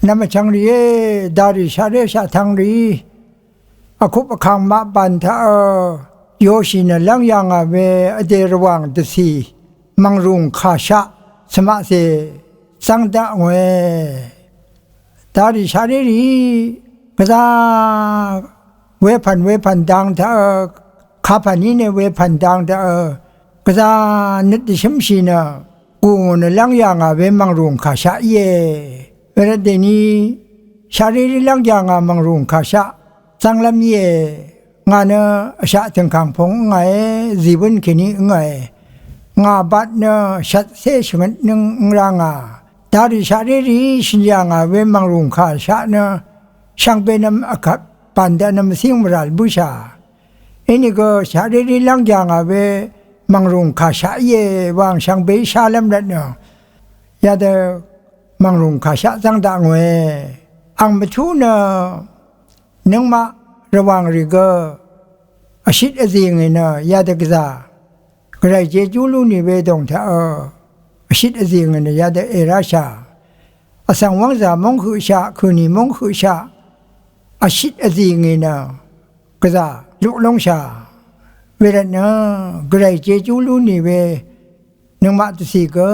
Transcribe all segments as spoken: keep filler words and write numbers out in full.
Nvm vchvng rìé, darì shaqré shaqtvng rìí, vkup vkàng maq bàn taq, ø, yoshì nø lv́ng yà ngà we vdè rvwàng dvcì mv̀ngrùng kàshaq cvmaqcè zv́ng daq ngòe. Darì shaqré rìí, gvzá wepv̀n wepv̀n dang taq, ø, kapv̀n í nø wepv̀n dang taq, ø, gvzá nøt dvshǿmshì nø, gù ngò nø lv́ng yà ngà we mv̀ngrùng kàshaq íe. Wervt dèní, shaqré rìí lv́ng yà ngà mv̀ngrùng kàshaq zv́nglv́m íe. Ngà nø vshaq tø̀ngkàng pung ǿngàe, zìwǿn kèní ǿngàe. Ngà bat nø shvtcé shvngøt nǿng ǿng rá ngà. Darì shaqré rìí shø̀n yà ngà we mv̀ngrùng kàshaq nø, shvngbe nvm vkvt bàn daq nø mvcíng mvràl bǿshà. Inìgø shaqré rìí lv́ng yà ngà we mv̀ngrùng kàshaq íe wa ang shvngbeí shálv́m rvtnø, yadø mv̀ngrùng kàshaq zv́ng daq ngòe. Ang mvtú nø nøngmaq rvwàng rì gø vshit vzì ngì nø yadø gvzà, gvray jejú lú nì we dòng taq, ø, vshit vzì ngì nø yadø èráshà. Vsvng wv́ngzà móng høqshaq, kø̀nì móng høqshaq, vshit vzì ngì nø gvzà luq lóngshà. Wervtnø, gvray jejú lú nì we nøngmaq dvcì gø,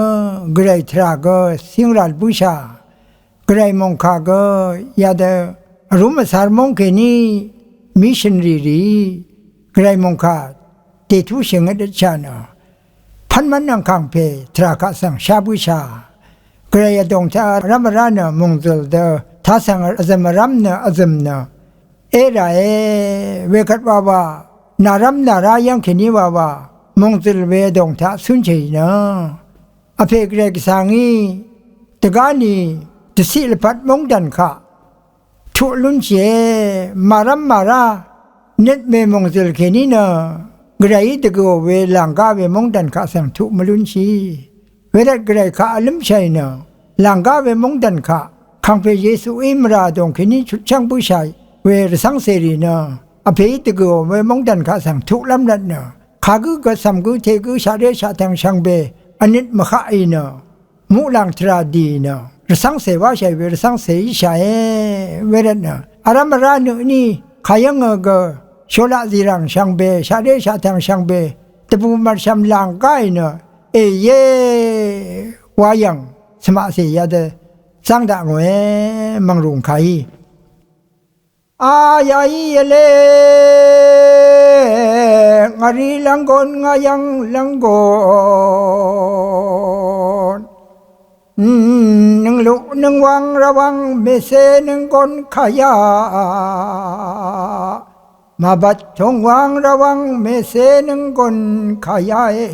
gvray tvrà gø cíng ràl bǿshà. Gvray mòngkà gø yadø vrúm vcar móng kèní, missionary rìí gvray mòngkà dètú shèngøt dvtshà nø, pv́nmv́n angkàng pè tvrà kaq svng shá bǿshà. Gvray vdòng taq vrv́m vrá nø mòngzø̀l dø tasv̀ng vzø̀m vrv́m nø vzø̀m nø é ràe. Wekvt wawa, nàrv́m nàrá yv́ng kèní wawa, mòngzø̀l we vdòng taq cúnshèì nø, vpè gvray gvsà ngí dvgá nì dvciq lvpat móngdàn kaq tuq lúnshìe. Màrv́m màrá nøt mè mòngzø̀l kèní nø, gvrayí dvgø̀ò we làngá we móngdàn kaq svng tuq mvlúnshì. Wervt gvray kaq vlǿmshàì nø, làngá we móngdàn kaq kàngpè Yesuí mvrà vdòng kèní chutchv́ng bǿshà we rvcv́ngcèrì nø, vpèí dvgø̀ò we móngdàn kaq svng tuqlv́m rvtnø, kagǿ gø cv̀m gǿ te gǿ shaqré shaqtvng shvngbe vnøt mvhaqì nø, muqlàng tvrà dì nø, rvcv́ngcè wáshàì we rvcv́ngcè íshàe. Wervtnø, vrv́m vrá nø ní kàyv́ngø gø, sholaq zìràng shvngbe, shaqré shaqtvng shvngbe, dvbù mv̀rshv̀m lànggáì nø, èyé, wa yv̀ng cvmaqcè yadø zv́ng daq ngòe, mv̀ngrùng kàí. A yaí vle, ngvri lv́nggōn, ngayv́ng lv́nggōn. Nøngluq nøngwang rvwang mèse nønggōn kàyá. Màbvt tòngwang rvwang mèse nønggōn kàyáe.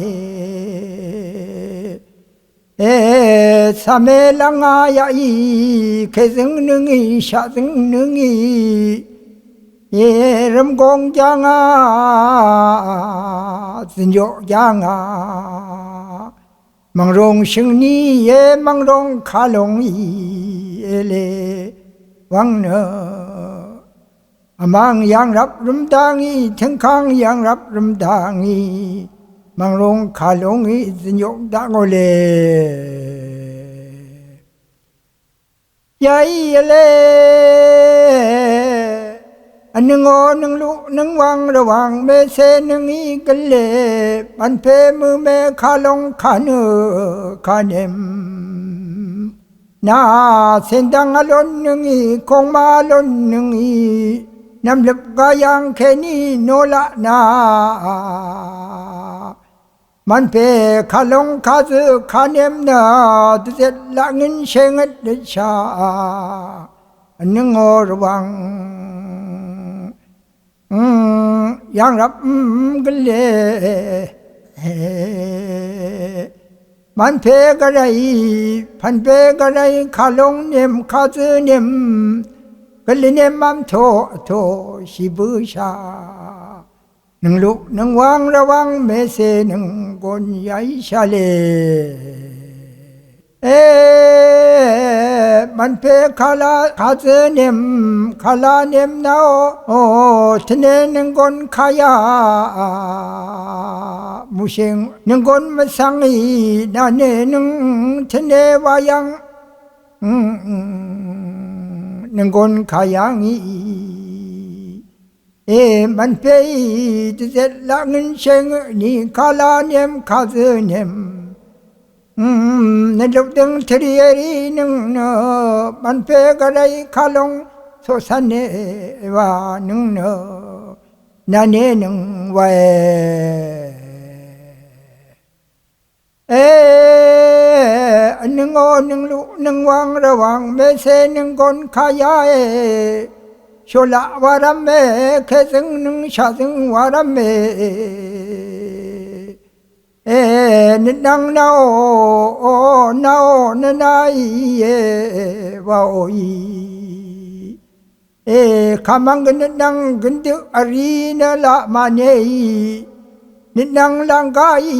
E, càme lv́ngá yaqí, kèzøng nøngí, shaqzøng nøngí, e, rvmgong janga, zønjoq janga, mv̀ngrong shøngní, e, mv̀ngrong kalongí, e, le, wvng nø. Vmvng yv̀ngrvp rvmdvngí, tøngkvng yv̀ngrvp rvmdvngí, mv̀ngrong kalongí, zønyoq daq ngò le. Yaí vle, vnøngò nøngluq nøngwang rvwang mèse nøngí gvle, mvnpe møme kalong kanø kanem. Nà cèndvng vlon nøngí, kongma vlon nøngí, nv̀mløp gayang kèní nolaq nà. Mvnpe kalong kazø kanem nø, dvzet laq ngøn shèngøt dvsha. Vnøngò rvwang yv̀ngrvp gvle. Mvnpe gvray, pvnpe gvray, kalong nem, kazø nem, gvle nem vmto vto shì bøsha. Nøngluq nøngwang rvwang mèse nønggōn yaí shale. E, mvnpe kala kazø nem, kala nem nao, o, tvne nønggōn kaya, musheng nønggōn mvsvng í, nane nøng tvne wayang, mm, mm. nvnggòn kà yàngì. E, mvnpèí dvzet laq ngønshé ngø ni kàlá nem kazø nem. Mm, nvluk døng tvri eri nøng nø, mvnpè gvray kalong soqsvn e wa nøng nø, nvne nøng wa e. E, nøng o nøng luq nøng wang rvwang mèsè nøng gòn kà yà e. Sholaq wa rvm e, kèzøng nøng shaqzøng wa rvm e. E, nøtnvng naò, o, naò, nvnaì, e, waòì. E, kàmvng gø nøtnvng gøndø vri nø laq màneì. Nøtnvng lvnggaì,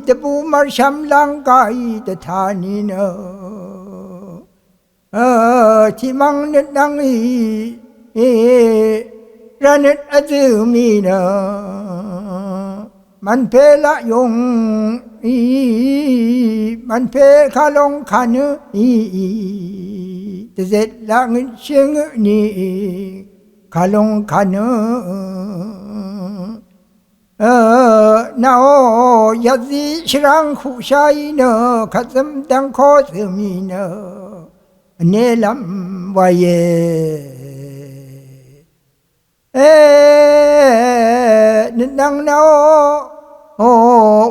dvbù mv̀rshvm lvnggaì, dvtani nø. Ø, tiqmvng nøtnvng í, í, rvnøt vzø mì nø, mvnpè laq yong í, mvnpè kalong kanø í, í, dvzet laq ngøt shøngø ni, kalong kanø. Ø, naò, yadzi shvrang huqshaì nø, kvzøm dvngko zømì nø, vnelvm waye. E, nøtnvng naò, o,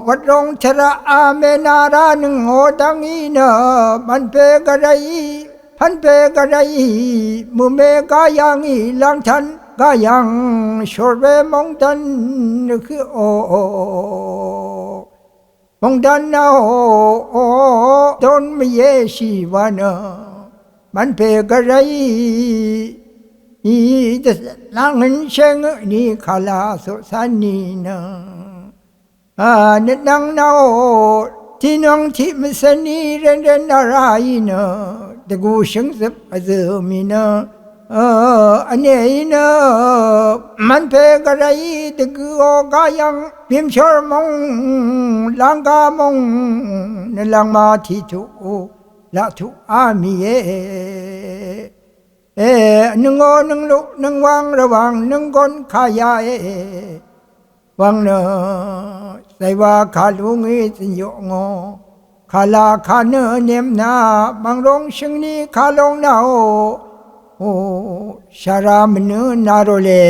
wvtrong tvraq amè nara nøng o dvngì nø, mvnpè gvray, pvnpè gvray, mømè gayang í, langtan gayang, shorwe mongdan nø kø o, o, o. Mongdan naò, o, o, don mvyeshì wa nø, mvnpè gvray í, dvzet laq ngønshé ngø ni kàlá soqsvn ni nø. A, nøtnvng naò, tiqnòng tiq mvsvn í renren naraì nø, dvgù shøngzøp vzø mì nø, ø, vneì nø, mvnpè gvray dvgø o gayang, bimshor mong, lvngga mong, nø lvngma tiqtuq, laqtuq a mìe. E, nøng o nøng luq, nøng wang rvwang, nøng gòn kà yà e. Wang nø, zaywa kalung í zøn yongò. Kàlá kanø nemna, mvngrong shøngni kalong naò. O, shara mvnø narole.